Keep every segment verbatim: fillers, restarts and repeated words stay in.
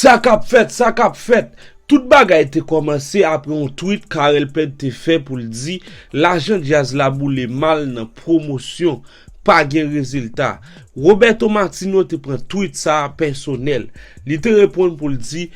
Sa k ap fèt, sa k ap fèt. Tout bagay te kòmanse apre yon tweet Carel Pèd te fè pou l di lajan djaz la boule mal nan pwomosyon, pa gen rezilta. Roberto Martino te pran tweet sa a pèsonèl. Li te reponn pou l di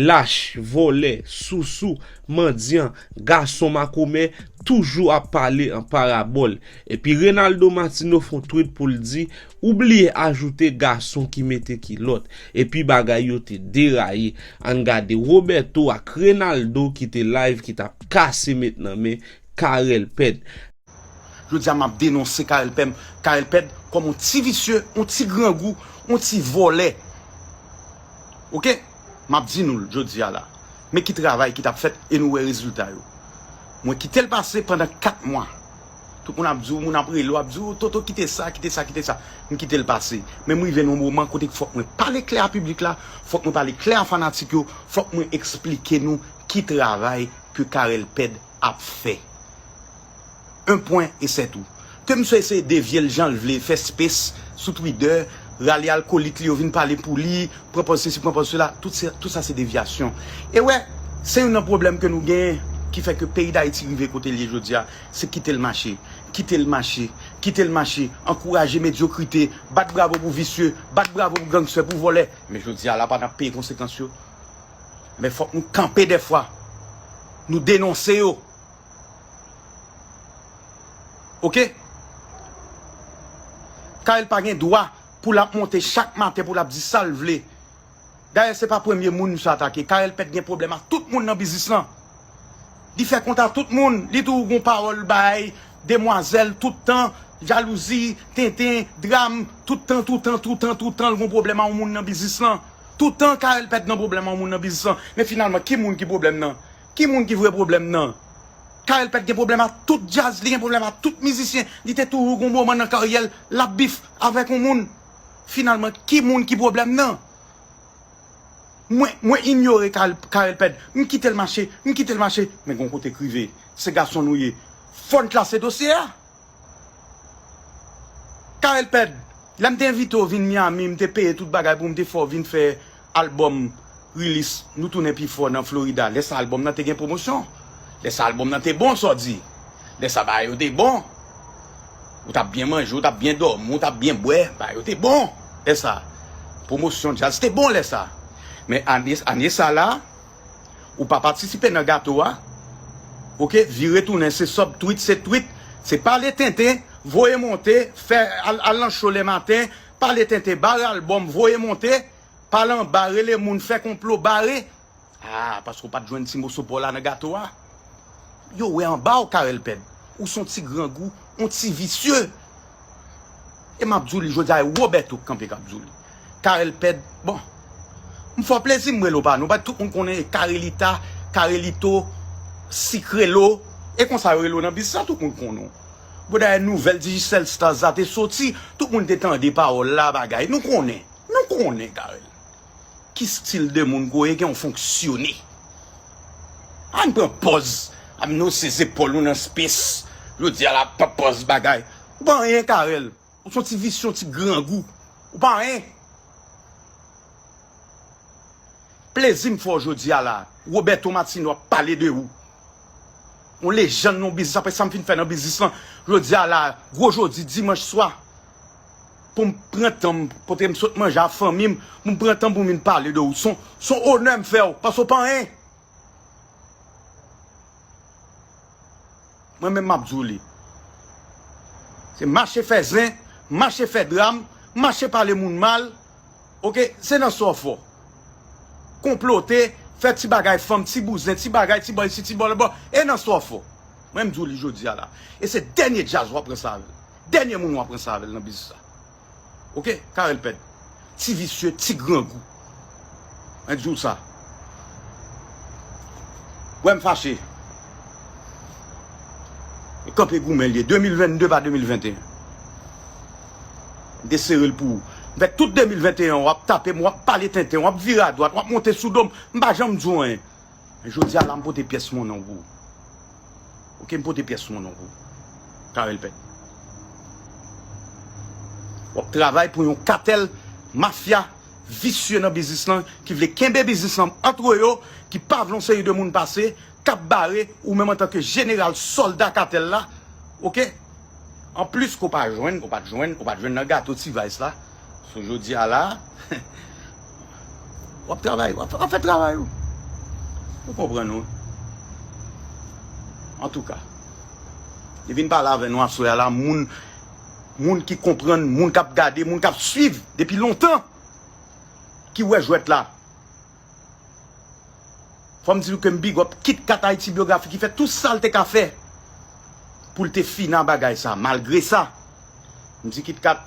lach, vòlè, sousou, mandyan, gason makomè, toujou ap pale an parabòl. Epi Reynaldo Martino fè yon tweet pou l di ou bliye ajoute gason ki mete kilòt. Epi bagay yo te deraye. Ann gade Roberto ak Reynaldo ki te live ki t ap kase met nan men Carel Pèd. Jodi a m ap denonse Carel Pèd, Carel Pèd kòm yon ti visye, yon ti grangou, yon ti vòlè. Oke? M ap di nou l jodi a la. Men ki travay ki t ap fèt e nou wè rezilta yo. Mwen kite l pase pandan kat mwa. Tout moun ap di w, moun ap rele w, ap di w, Toto, kite sa, kite sa, kite sa. M kite l pase. Men m rive nan yon moman kote fòk mwen pale klè a piblik la, fòk mwen pale klè a fanatik yo, fòk mwen eksplike nou ki travay ke Carel Pèd ap fè. Un point et c'est tout. Ke misye eseye devye l jan l vle, fè space sou Twitter, rale akolit li yo vin pale pou li, pran pòz sesi, pran pòz sela, tout, se, tout sa se devyasyon. E wè, se youn nan pwoblèm ke nou genyen ki fè ke peyi Dayiti rive kote l ye jodi a, se kite l mache, kite l mache, kite l mache, ankouraje medyokrite, bat bravo pou visye, bat bravo pou gangstè, pou vòlè. Men jodi a la pa n ap peye konsekans yo. Men fòk nou kanpe dèfwa. Nou denonse yo. Oke? Carel pa gen dwa pou l ap monte chak maten pou l ap di sa l vle. Dayè se pa premye moun misye atake. Carel Pèd gen pwoblèm ak tout moun nan biznis lan. Li fè kont a tout moun. Li toujou gon pawòl bay demwazèl tout tan, jalouzi, tenten, dram, tout tan, tout tan, tout tan, tout tan l gon pwoblèm a yon moun nan biznis lan. Tout tan Carel Pèd nan pwoblèm a yon moun nan biznis lan. Men finalman, ki moun ki pwoblèm nan? Ki moun ki vre pwoblèm nan? Carel Pèd gen pwoblèm ak tout djaz, li gen pwoblèm ak tout mizisyen. Li te toujou gon moman nan karyè l, l ap bif avèk yon moun. Finalman, ki moun ki pwoblèm nan? Mwen, mwen inyore Carel, Carel Pèd. M kite l mache, m kite l mache. Men gon kote k rive. Se gason nou ye. Fò n klase dosye a. Carel Pèd, lè m te envite w vin Miami, m te peye tout bagay pou m te fè w vin fè albòm release, nou tounen pi fò nan Florida. Lè sa albòm nan te gen pwomosyon. Lè sa albòm nan te bon, sa w di. Lè sa bagay yo te bon. Ou t ap byen manje, ou t ap byen dòmi, ou t ap byen bwè. Bagay yo te bon. Lè sa. Pwomosyon djaz te bon lè sa. Men ane, ane sa la, ou pa patisipe nan gato a. Oke, vire tounen, se sub tweet, se tweet, se pale tenten, voye monte, fè al, al nan show lè maten, pale tenten, bare albòm, voye monte, pale anba, rele moun, fè konplo, bare. Ah, paske w pa t jwenn ti moso pa w la nan gato a. Yo wè anba w, Carel Pèd. Ou se yon ti grangou, yon ti visye. E m ap di w li jodi a, e Roberto k kanpe k ap di w li. Carel Pèd, bon. M fè w plezi m rele w pa non, paske tout moun konnen e Carelita, Carelito, Sikrelo. E konsa yo rele w nan biznis la, tout moun konnen w. Bon, dayè nouvèl Digicel Stars la te soti, tout moun te tande pawòl la, bagay. Nou konnen, nou konnen Carel. Ki stil de moun ke w ye, ke w fonksyone? Ann pran pòz, ap nose zepòl ou nan space. Jodi a la, pran pòz bagay. Ou pa anyen, Carel. Ou se yon ti visye, yon ti grangou. Ou pa anyen. Plezi m fè w jodi a la. Roberto Martino ap pale de ou. Yon lejann nan biznis, apre sa m fin fè nan biznis lan. Jodi a la, gwo jodi, dimanch swa, pou m pran tan m, kote m sot manje ak fanmi m, pou m pran tan pou m vin pale de ou. Se yon, se yon onè m fè w, paske w pa anyen. Mwen menm m ap di w li. Se mache fè zen, mache fè dram, mache pale moun mal. Oke, se nan sa w fò. Konplote, fè ti bagay fanm, ti bouzen, ti bagay, ti bò isi, ti bò laba, e nan sa w fò. Mwen m di w li jodi a la. E se dènye djaz w ap ranse avè l. Dènye moun w ap ranse avè l nan biznis sa. Oke, Carel Pèd. Ti visye, ti grangou. Mwen di w sa. Wè m fache. E kanpe goumen l ye. De mil vennde pa de mil venteyen. M te sere l pou ou. M fè tout de mil venteyen an, w ap tape m, w ap pale tenten, w ap vire adwat, w ap monte sou do m. M pa janm di w anyen. Men jodi a la, m pote pyès monnen pou ou. Oke, m pote pyès monnen pou ou. Carel Pèd. W ap travay pou yon katèl mafya visye nan biznis lan, ki vle kenbe biznis lan antre yo, ki pa vle yon seri de moun pase, k ap bare, ou menm antanke jeneral sòlda katèl la, oke? Anplis, ke w pa jwenn, ke w pa t jwenn, ke w pa t jwenn nan gato T-Vice la, sou jodi a la, w ap travay, w ap, w ap fè travay ou. Ou konprann ou? Antouka, li vin pale avè nou aswè a la, moun, moun ki konprann, moun k ap gade, moun k ap swiv depi lontan, ki wè jwèt la. Fò m di w ke m big up Kit Kat Haiti Biographie ki fè tout sa l te ka fè pou l te fini bagay sa. Malgre sa, m di Kit Kat,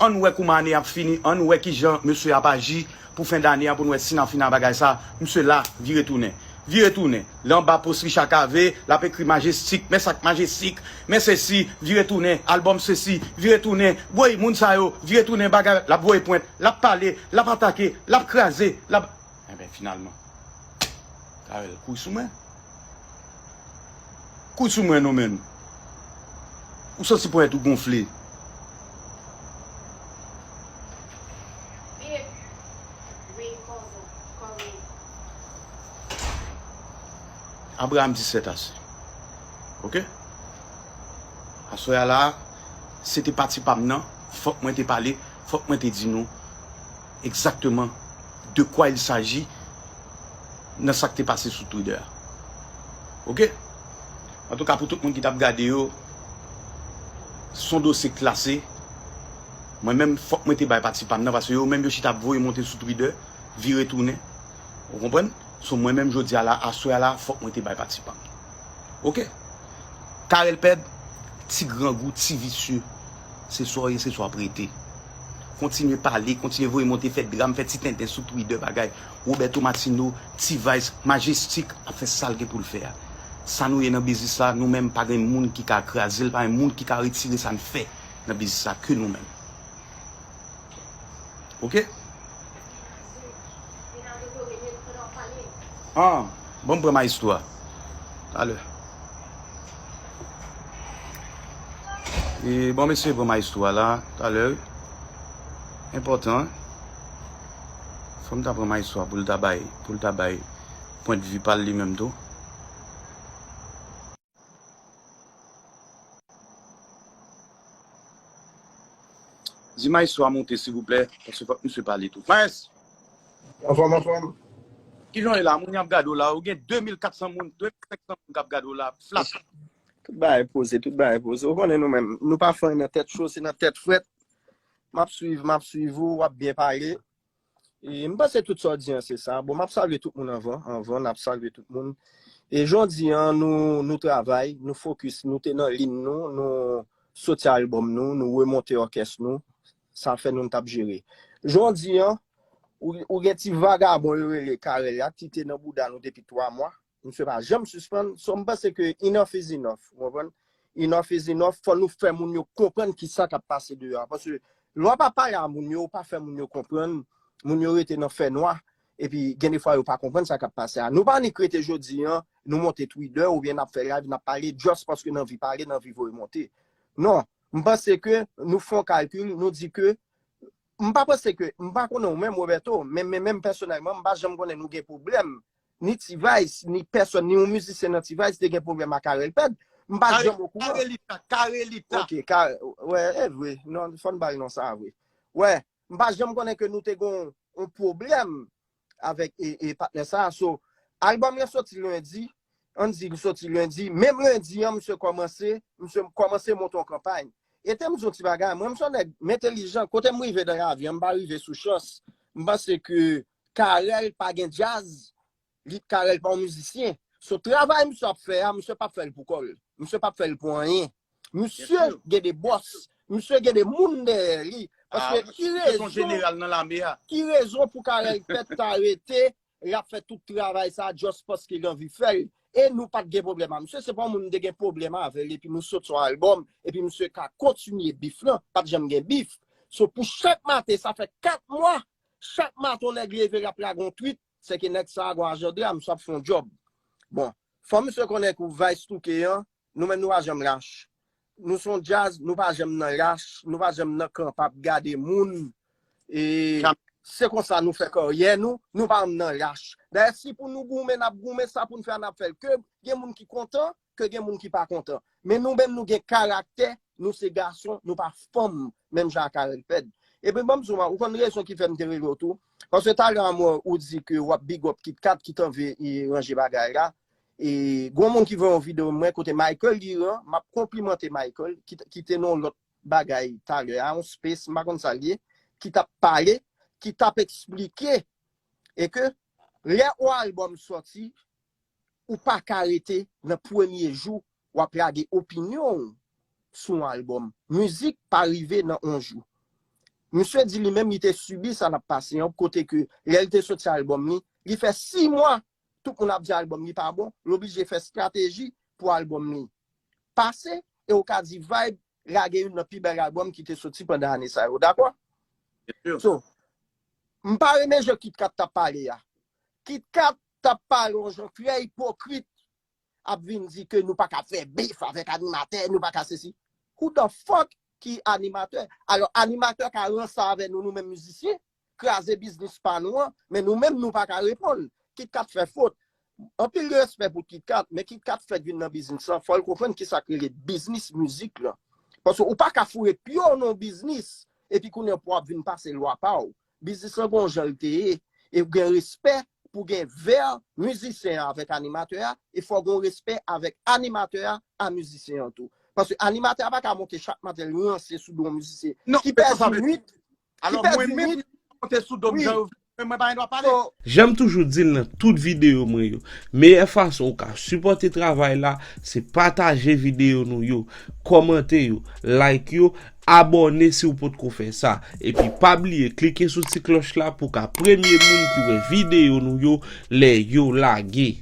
ann wè kouman ane ap fini, ann wè kijan mesye ap aji pou fen dane a pou n wè si n ap fini bagay sa. Misye la, vire tounen. Vire tounen. Li anba pòs Richard Cavé, l ap ekri Majestic, men sa k Majestic, men sesi, vire tounen, albòm sesi, vire tounen. Woy, moun sa yo, vire tounen bagay, l ap voye pwent, l ap pale, l ap atake, l ap kraze, l ap Enben, finalman, Carel kouri sou mwen. Kouri sou mwen non, menn. Ou santi ponyèt ou gonfle. Abraham di sèt ase. Oke? Aswè a la, se te pati pa m nan, fòk mwen te pale, fòk mwen te di nou egzakteman de quoi il s'agit nan sa k te pase sou Twitter a. Oke? Antouka, pou tout moun ki t ap gade yo, se yon dosye klase. Mwen menm, fòk mwen te bay pati pa m nan, paske yo menm yo chita ap voye monte sou Twitter, vire tounen. Ou konprann? So, mwen menm, jodi a la, aswè a la, fòk mwen te bay pati pa m. Oke? Carel Pèd, ti grangou, ti visye. Se sa w ye, se sa w ap rete. Kontinye pale, kontinye voye monte, fè dram, fè ti tenten sou Twitter, bagay. Roberto Martino, T-Vice, Majestic ap fè sa l gen pou l fè a. Sa nou ye nan biznis la, nou menm pa gen moun ki ka kraze l, pa gen moun ki ka retire sa n fè nan biznis la ke nou menm. Oke? Ah, bon, m pran maestro a. Talè. E bon, mesye, pran maestro a la, talè. Enpòtan. Fò m ta pran maestro a pou l ta bay, pou l ta bay pwendvi pa l li menm tou. Di maestro a monte, silvouplè, paske fòk misye pale tou. Maes! Anfòm, anfòm. Kijan w ye la? Moun y ap gade w la, ou gen de mil kat san moun, de mil senk san moun k ap gade w la, flat. Tout bagay poze, tout bagay poze. Ou konnen nou menm, nou pa fè anyen nan tèt cho, se nan tèt frèt. M ap swiv, m ap swiv ou, w ap byen pale. E m panse tout sa w di an se sa. Bon, m ap salye tout moun anvan. Anvan, n ap salye tout moun. E jan w di an, nou, nou travay, nou fokis, nou te nan liy nou, nou soti albòm nou, nou remonte òkès nou. Sa fè nou, n t ap jere. Jan w di an, ou, ou gen ti vagabon yo rele Carel la ki te nan bouda nou depi twa mwa. Misye pa janm sispann. So, m panse ke enough is enough. Ou konprann? Enough is enough. Fò nou fè moun yo konprann ki sa k ap pase deyò a. Paske lè w pa pale a moun yo, ou pa fè moun yo konprann, moun yo rete nan fènwa. Epi, gen de fwa, yo pa konprann sa k ap pase a. Nou pa annik rete jodi an, nou monte Twitter oubyen n ap fè live, n ap pale, just paske n anvi pale, n anvi voye monte. Non, m panse ke nou fè yon kalkil, nou di ke M pa panse ke, m pa konnen ou menm, Roberto, men, men menm pèsonèlman, m pa janm konnen nou gen pwoblèm. Ni T-Vice, ni pèsòn, ni yon mizisyen nan T-Vice te gen pwoblèm ak Carel Pèd. M pa janm okouran. Carelita, Carelita. Ok, ka, wè, e vre. Non, fò n ba l non sa a vre. Wè, m pa janm konnen ke nou te gen yon, yon pwoblèm avèk e, e patnè sa a. So, albòm lan soti lendi, ann di li soti lendi, menm lendi an, misye kòmanse, misye kòmanse monte yon kanpay. E te m di yon ti bagay, mwen, m se yon nèg, m entelijan, kote m rive nan lavi an, m pa rive sou chans. M panse ke Carel pa gen djaz, li, Carel pa yon mizisyen. So, travay misye ap fè a, misye p ap fè l pou kò l. Misye p ap fè l pou anyen. Misye gen de bòs. Misye gen de moun dèyè li. Paske ki rezon, ki rezon pou Carel Pèd ta rete, l ap fè tout travay sa just paske l anvi fè l? E nou pa t gen pwoblèm a misye. Se pa yon moun m te gen pwoblèm avè l, epi nou sot sou albòm, epi misye ka kontinye bif lan. Pa t janm gen bif. So, pou chak maten, sa fè kat mwa, chak maten yon nèg leve, l ap lage yon tweet, se ke nèg sa a gon ajanda, misye ap fè yon djòb. Bon, fò misye konnen kou Vice touke an, nou menm nou pa janm lach. Nou se yon djaz, nou pa janm nan lach, nou pa janm nan kanpe ap gade moun. E Se konsa nou fè karyè nou, nou pa nan lach. Dayè, si pou nou goumen, n ap goumen, sa pou n fè a, n ap fè l. Ke gen moun ki kontan, ke gen moun ki pa kontan. Men nou menm, nou gen karaktè, nou se gason, nou pa fanm, menm jan ak Carel Ped. Epi, ban m di w, ou konn rezon ki fè m te rele w tou? Paske talè a, mwen, ou di ke w ap big up Kit Kat, ki t anvi ranje bagay la. E, gon moun ki voye yon videyo mwen kote Michael Guiran, m ap konplimante Michael, ki, ki te nan yon lòt bagay talè a, yon space, m pa konn sa l ye, ki t ap pale, ki t ap eksplike, e ke lè yon albòm sòti, ou pa ka rete nan premye jou, w ap lage opinyon w sou yon albòm. Mizik pa rive nan yon jou. Misye di li menm, li te sibi sa n ap pase an, kote ke lè l te soti albòm li, li fè sis mwa, tout moun ap di albòm li pa bon, l oblije fè estrateji pou albòm li pase, e ou ka di Vybz lage youn nan pi bèl albòm ki te soti pandan ane sa yo, dakò? Byen si. So, m pa renmen jan Kit Kat t ap pale a. Kit Kat t ap pale yon jan trè ipokrit, ap vin di ke nou pa ka fè bif avèk animatè, nou pa ka sesi. Who the fuck ki animatè? Alò, animatè ka ranse avè nou, nou menm mizisyen, kraze biznis pa nou an, men nou menm nou pa ka reponn. Kit Kat fè fot. Anpil respè pou Kit Kat, men Kit Kat fèk vin nan biznis lan, fò l konprann kisa k rele biznis mizik lan. Paske ou pa ka foure pye w nan yon biznis, epi kounye a pou w ap vin pase lwa pa w. Biznis lan gon jan l te ye, e w gen respè pou gen vè mizisyen an avèk animatè a, e fò w gen respè avèk animatè a a mizisyen an tou. Paske animatè a pa ka monte chak maten l ranse sou do yon mizisyen. Non, Ki men sa sa pèdi vle di. nwit, Alò, ki pèdi mwen menm, nwit, monte sou do m, wi. Jan yo vle, mwen pa gen dwa pale. So, Jan m toujou di l nan tout videyo mwen yo, meyè fason ou ka sipòte travay la, se pataje videyo nou yo, kòmante yo, like yo, abòne si w potko fè sa. Epi pa bliye klike sou ti klòch la pou w ka premye moun ki wè videyo nou yo lè yo lage.